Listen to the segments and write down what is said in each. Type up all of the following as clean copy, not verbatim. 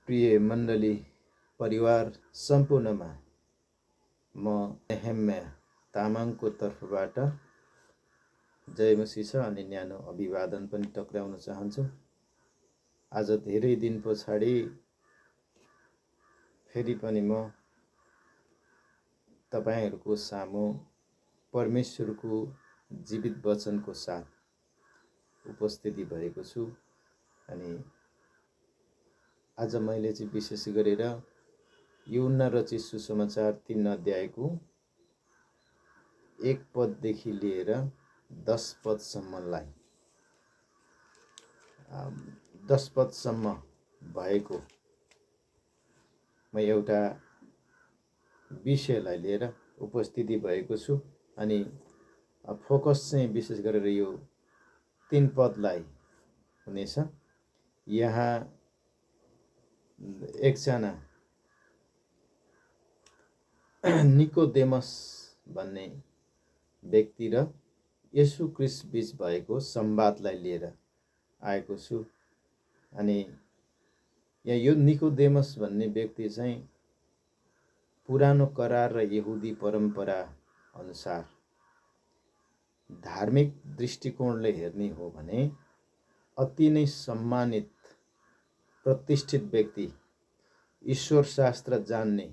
प्रिय मण्डली परिवार सम्पूर्णमा म नेहेम्या तामाङको तर्फबाट जय मसीह छ अनि न्यानो अभिवादन पनि टक्राउन चाहन्छु। आज धेरै दिन पछाडि फेरि पनि म तपाईहरुको सामु परमेश्वरको जीवित वचनको साथ उपस्थिति भएको छु। अनि आज मैले चाहिँ विशेष गरेर यूहन्ना रचित सुसमाचार 3 अध्यायको 1 पददेखि लिएर 10 पदसम्मलाई 10 पदसम्म भएको म एउटा विषयलाई लिएर उपस्थिति भएको छु। अनि फोकस चाहिँ विशेष गरेर यो 3 पदलाई हुनेछ। यहाँ एकजना निकोदेमस भन्ने व्यक्ति र येशू ख्रीष्ट बीच भएको संवादलाई लिएर आएको छु। अनि यहाँ यो निकोदेमस भन्ने व्यक्ति चाहिँ पुरानो करार र यहुदी परम्परा अनुसार धार्मिक दृष्टिकोणले हेर्ने हो भने अति नै सम्मानित प्रतिष्ठित व्यक्ति, ईश्वर शास्त्र जान्ने,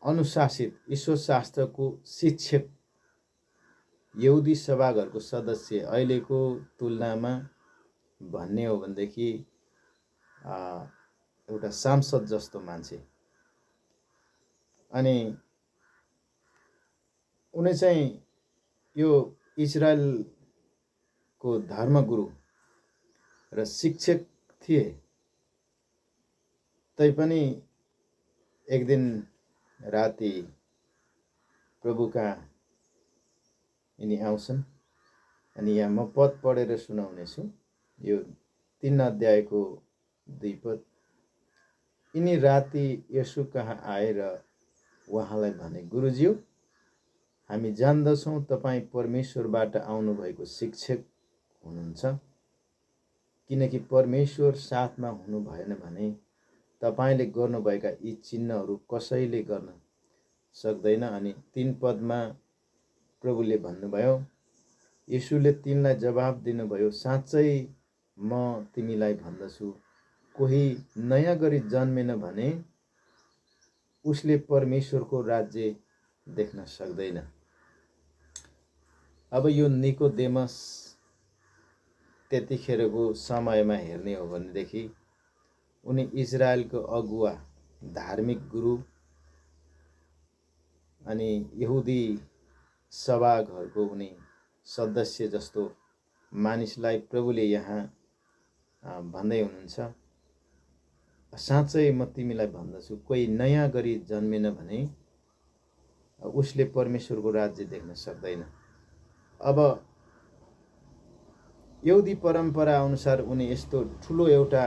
अनुशासित, ईश्वर शास्त्रको शिक्षक, यहुदी सभाघरको सदस्य, अहिलेको तुलनामा भन्ने हो भनेदेखि एउटा सांसद जस्तो मान्छे। अनि उनी चाहिँ यो इजरायलको धर्मगुरु र शिक्षक थिए। तैपनि एक दिन राति प्रभुका यिनी आउँछन्। अनि यहाँ म पद पढेर सुनाउने छु। यो 3 अध्यायको 2 पद। यिनी राति येशू कहाँ आएर उहाँलाई भने, गुरुज्यू, हामी जान्दछौँ तपाई परमेश्वरबाट आउनु भएको शिक्षक हुनुहुन्छ, किनकि परमेश्वर साथमा हुनु भएन भने तपाईले गर्नुभएका यी चिन्हहरू कसैले गर्न सक्दैन। अनि 3 पदमा प्रभुले भन्नुभयो, येशूले तिनलाई जवाफ दिनुभयो, साँच्चै म तिमीलाई भन्दछु, कोही नयाँ गरी जन्मेन भने उसले परमेश्वरको राज्य देख्न सक्दैन। अब यो निकोदेमस त्यतिखेरको समयमा हेर्ने हो भनेदेखि उनी इजरायलको अगुवा, धार्मिक गुरु अनि यहुदी सभाघरको उनी सदस्य जस्तो मानिसलाई प्रभुले यहाँ भन्दै हुनुहुन्छ, साँच्चै म तिमीलाई भन्दछु, कोही नयाँ गरी जन्मेन भने उसले परमेश्वरको राज्य देख्न सक्दैन। अब यहुदी परम्परा अनुसार उनी यस्तो ठुलो एउटा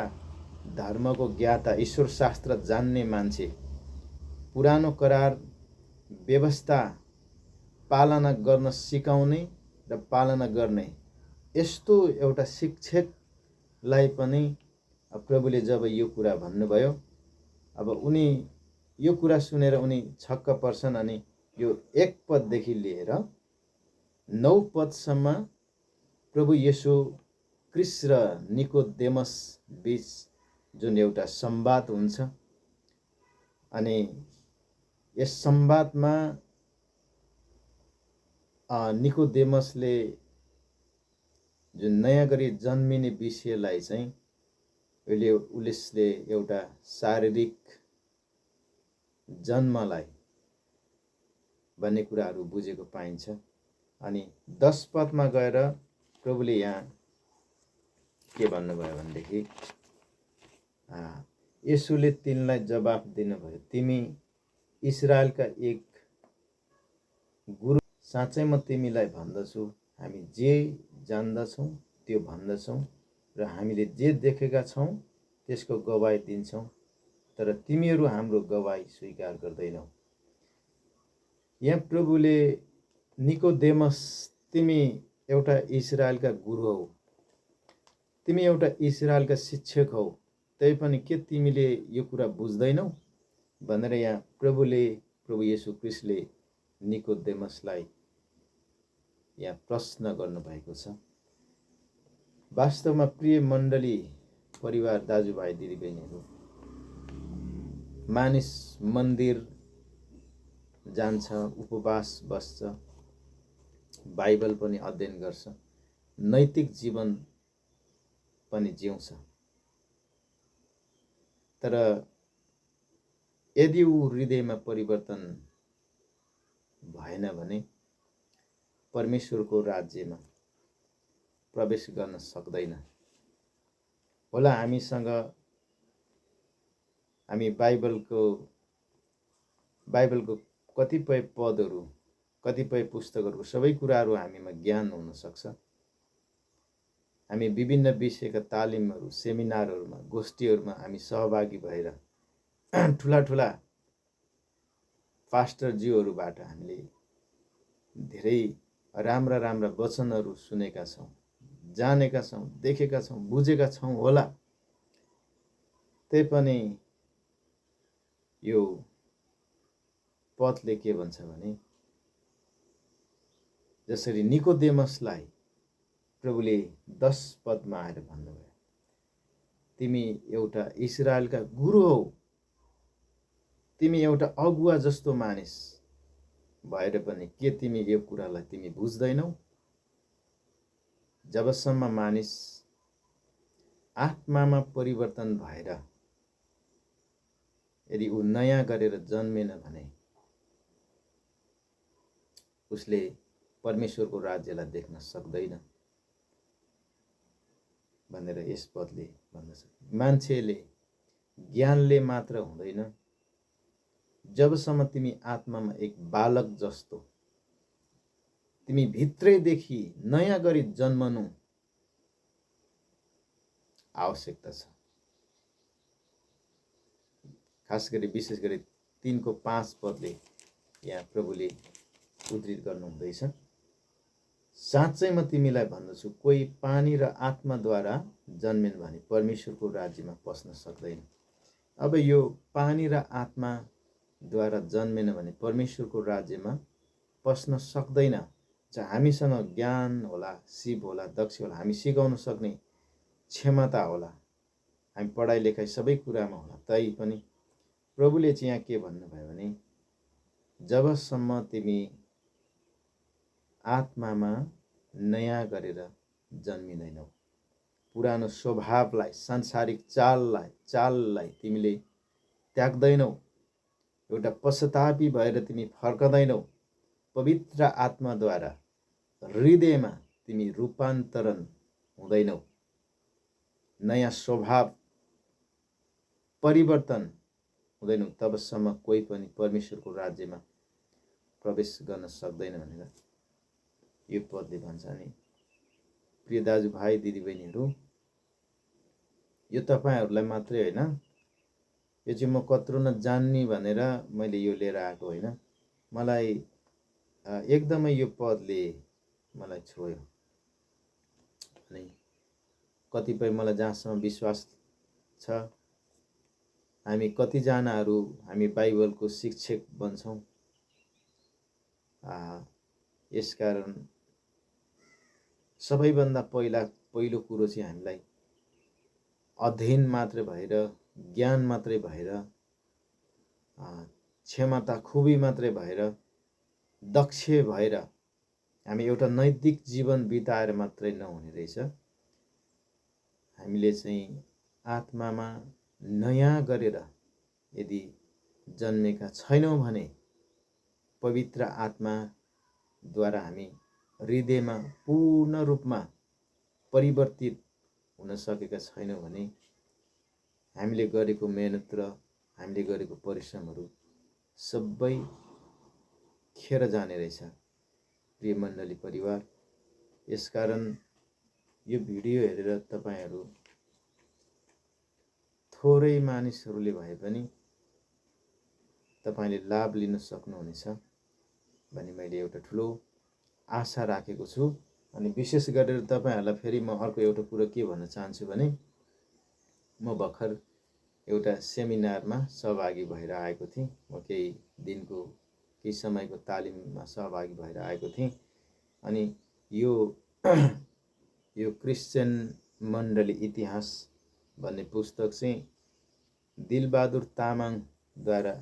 धर्मको ज्ञाता, ईश्वर शास्त्र जान्ने मान्छे, पुरानो करार व्यवस्था पालना गर्न सिकाउने र पालना गर्ने यस्तो एउटा शिक्षकलाई पनि प्रभुले जब यो कुरा भन्नुभयो, अब उनी यो कुरा सुनेर उनी छक्क पर्छन्। अनि यो 1 पददेखि लिएर 9 पदसम्म प्रभु येशू ख्रीष्ट र निकोदेमस बीच जुन एउटा संवाद हुन्छ। अनि यस संवादमा निकोदेमसले जुन नयाँ गरी जन्मिने विषयलाई चाहिँ उसले एउटा शारीरिक जन्मलाई भन्ने कुराहरू बुझेको पाइन्छ। अनि 10 पदमा गएर प्रभुले यहाँ के भन्नुभयो भनेदेखि, येशूले तिनलाई जवाफ दिनुभयो, तिमी इजरायलका एक गुरु, साँच्चै म तिमीलाई भन्दछु, हामी जे जान्दछौँ त्यो भन्दछौँ र हामीले जे देखेका छौँ त्यसको गवाही दिन्छौँ, तर तिमीहरू हाम्रो गवाही स्वीकार गर्दैनौ। यहाँ प्रभुले निकोदेमस, तिमी एउटा इजरायलका गुरु हौ, तिमी एउटा इजरायलका शिक्षक हौ, तैपनि के तिमीले यो कुरा बुझ्दैनौ भनेर यहाँ प्रभु येशू ख्रीष्टले निकोदेमसलाई यहाँ प्रश्न गर्नुभएको छ। वास्तवमा प्रिय मण्डली, परिवार, दाजुभाइ दिदीबहिनीहरू, मानिस मन्दिर जान्छ, उपवास बस्छ, बाइबल पनि अध्ययन गर्छ, नैतिक जीवन पनि जिउँछ, तर यदि ऊ हृदयमा परिवर्तन भएन भने परमेश्वरको राज्यमा प्रवेश गर्न सक्दैन। होला हामी बाइबलको कतिपय पदहरू, कतिपय पुस्तकहरूको सबै कुराहरू हामीमा ज्ञान हुन सक्छ। हामी विभिन्न विषयका तालिमहरू, सेमिनारहरूमा, गोष्ठीहरूमा हामी सहभागी भएर ठुला पास्टरज्यूहरूबाट हामीले धेरै राम्रा वचनहरू सुनेका छौँ, जानेका छौँ, देखेका छौँ, बुझेका छौँ होला। तैपनि यो पदले के भन्छ भने, जसरी निकोदेमसलाई प्रभुले 10 पदमा आएर भन्नुभयो, तिमी एउटा इजरायलका गुरु हौ, तिमी एउटा अगुवा जस्तो मानिस भएर पनि के तिमी यो कुरालाई तिमी बुझ्दैनौ? जबसम्म मानिस आत्मामा परिवर्तन भएर यदि ऊ नयाँ गरेर जन्मेन भने उसले परमेश्वरको राज्यलाई देख्न सक्दैन भनेर यस पदले भन्दछ। मान्छेले ज्ञानले मात्र हुँदैन, जबसम्म तिमी आत्मामा एक बालक जस्तो तिमी भित्रैदेखि नयाँ गरी जन्मनु आवश्यकता छ। खास गरी विशेष गरी 3:5 पदले यहाँ प्रभुले उद्धृत गर्नुहुँदैछ, साँच्चै म तिमीलाई भन्दछु, कोही पानी र आत्माद्वारा जन्मेन भने परमेश्वरको राज्यमा पस्न सक्दैन। अब यो पानी र आत्माद्वारा जन्मेन भने परमेश्वरको राज्यमा पस्न सक्दैन। हामीसँग ज्ञान होला, सिप होला, दक्ष होला, हामी सिकाउन सक्ने क्षमता होला, हामी पढाइ लेखाइ सबै कुरामा होला, तै पनि प्रभुले चाहिँ यहाँ के भन्नुभयो भने, जबसम्म तिमी आत्मामा नयाँ गरेर जन्मिँदैनौ, पुरानो स्वभावलाई, सांसारिक चाललाई तिमीले त्याग्दैनौ, एउटा पश्चातापी भएर तिमी फर्कदैनौ, पवित्र आत्माद्वारा हृदयमा तिमी रूपान्तरण हुँदैनौ, नयाँ स्वभाव परिवर्तन हुँदैनौ, तबसम्म कोही पनि परमेश्वरको राज्यमा प्रवेश गर्न सक्दैन भनेर यो पदले भन्छ। नि प्रिय दाजुभाइ दिदीबहिनीहरू, यो तपाईहरूलाई मात्रै होइन, यो चाहिँ म कत्रो नजान्ने भनेर मैले यो लिएर आएको होइन। मलाई एकदमै यो पदले मलाई छोयो। अनि कतिपय मलाई जहाँसम्म विश्वास छ, हामी कतिजनाहरू हामी बाइबलको शिक्षक बन्छौँ। यसकारण सबैभन्दा पहिलो कुरो चाहिँ हामीलाई अध्ययन मात्रै भएर, ज्ञान मात्रै भएर, क्षमता खुबी मात्रै भएर, दक्ष भएर हामी एउटा नैतिक जीवन बिताएर मात्रै नहुने रहेछ। हामीले चाहिँ आत्मामा नयाँ गरेर यदि जन्मेका छैनौँ भने, पवित्र आत्माद्वारा हामी हृदयमा पूर्ण रूपमा परिवर्तित हुन सकेका छैनौँ भने हामीले गरेको मेहनत र हामीले गरेको परिश्रमहरू सबै खेर जाने रहेछ। प्रिय मण्डली, परिवार, यसकारण यो भिडियो हेरेर तपाईहरू थोरै मानिसहरूले भए पनि तपाईले लाभ लिन सक्नुहुनेछ भन्ने मैले एउटा ठुलो आशा राखेको छु अनि विशेष गरेर तपाईँहरूलाई फेरि म अर्को एउटा कुरो के भन्न चाहन्छु भने म भर्खर एउटा सेमिनारमा सहभागी भएर आएको थिएँ। म केही समयको तालिममा सहभागी भएर आएको थिएँ। अनि यो क्रिस्चियन मण्डली इतिहास भन्ने पुस्तक चाहिँ दिलबहादुर तामाङद्वारा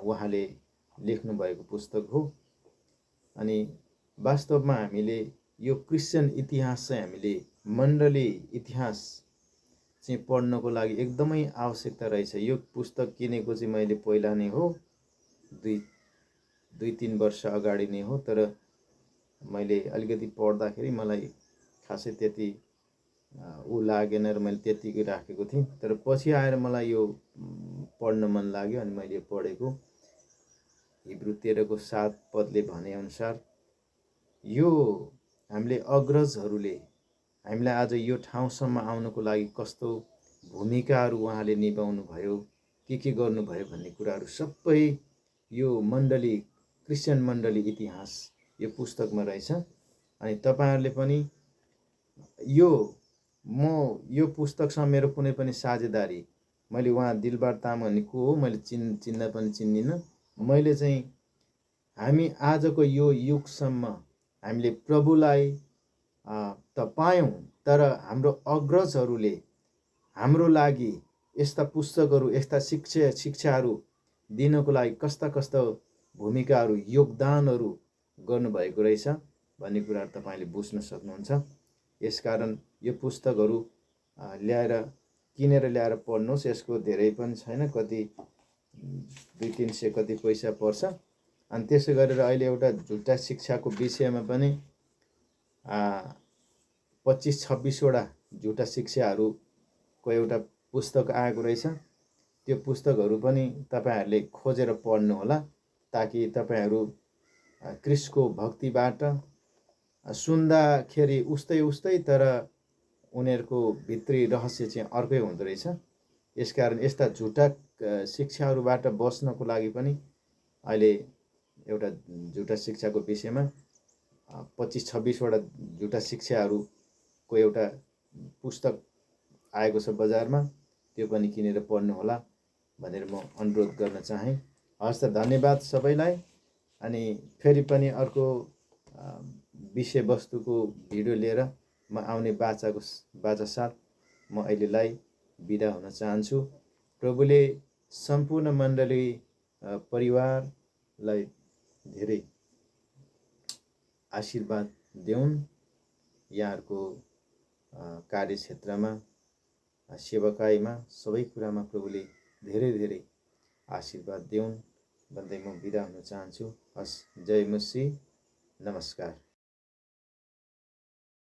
उहाँले लेख्नुभएको पुस्तक हो। अनि वास्तवमा हामीले यो क्रिस्चियन इतिहास चाहिँ हामीले मण्डली इतिहास चाहिँ पढ्नको लागि एकदमै आवश्यकता रहेछ। यो पुस्तक किनेको चाहिँ मैले पहिला नै हो, 2-3 वर्ष अगाडि नै हो। तर मैले अलिकति पढ्दाखेरि मलाई खासै त्यति लागेन र मैले त्यतिकै राखेको थिएँ। तर पछि आएर मलाई यो पढ्न मन लाग्यो अनि मैले पढेको। हिब्रू 13:7 पदले भनेअनुसार यो हामीले अग्रजहरूले हामीलाई आज यो ठाउँसम्म आउनको लागि कस्तो भूमिकाहरू उहाँले निभाउनु भयो, के गर्नुभयो भन्ने कुराहरू सबै यो मण्डली क्रिस्चियन मण्डली इतिहास यो पुस्तकमा रहेछ। अनि तपाईँहरूले पनि यो पुस्तकसँग मेरो कुनै पनि साझेदारी, मैले उहाँ दिलबहादुर तामाङ को हो मैले चिन्न पनि चिन्दिनँ। मैले चाहिँ हामी आजको यो युगसम्म हामीले प्रभुलाई त पायौँ, तर हाम्रो अग्रजहरूले हाम्रो लागि यस्ता पुस्तकहरू, यस्ता शिक्षाहरू दिनको लागि कस्ता भूमिकाहरू, योगदानहरू गर्नुभएको रहेछ भन्ने कुराहरू तपाईँले बुझ्न सक्नुहुन्छ। यसकारण यो पुस्तकहरू किनेर ल्याएर पढ्नुहोस्। यसको धेरै पनि छैन, कति 200-300 कति पैसा पर्छ। अनि त्यसै गरेर अहिले एउटा झुटा शिक्षाको विषयमा पनि 25-26 वटा झुटा शिक्षाहरूको एउटा पुस्तक आएको रहेछ। त्यो पुस्तकहरू पनि तपाईँहरूले खोजेर पढ्नुहोला, ताकि तपाईँहरू क्रिस्टको भक्तिबाट सुन्दाखेरि उस्तै तर उनीहरूको भित्री रहस्य चाहिँ अर्कै हुँदो रहेछ। यसकारण यस्ता झुटा शिक्षाहरूबाट बस्नको लागि पनि अहिले एउटा झुटा शिक्षाको विषयमा 25-26 वटा झुटा शिक्षाहरूको एउटा पुस्तक आएको छ बजारमा। त्यो पनि किनेर पढ्नुहोला भनेर म अनुरोध गर्न चाहेँ। हस् त, धन्यवाद सबैलाई। अनि फेरि पनि अर्को विषयवस्तुको भिडियो लिएर म आउने बाचा साथ म अहिलेलाई बिदा हुन चाहन्छु। प्रभुले सम्पूर्ण मण्डली परिवारलाई धेरै आशीर्वाद देऊन्। यहाँहरूको कार्यक्षेत्रमा, सेवाकाईमा, सबै कुरामा प्रभुले धेरै आशीर्वाद देऊन् भन्दै म बिदा हुन चाहन्छु। हस्, जय मसीह, नमस्कार।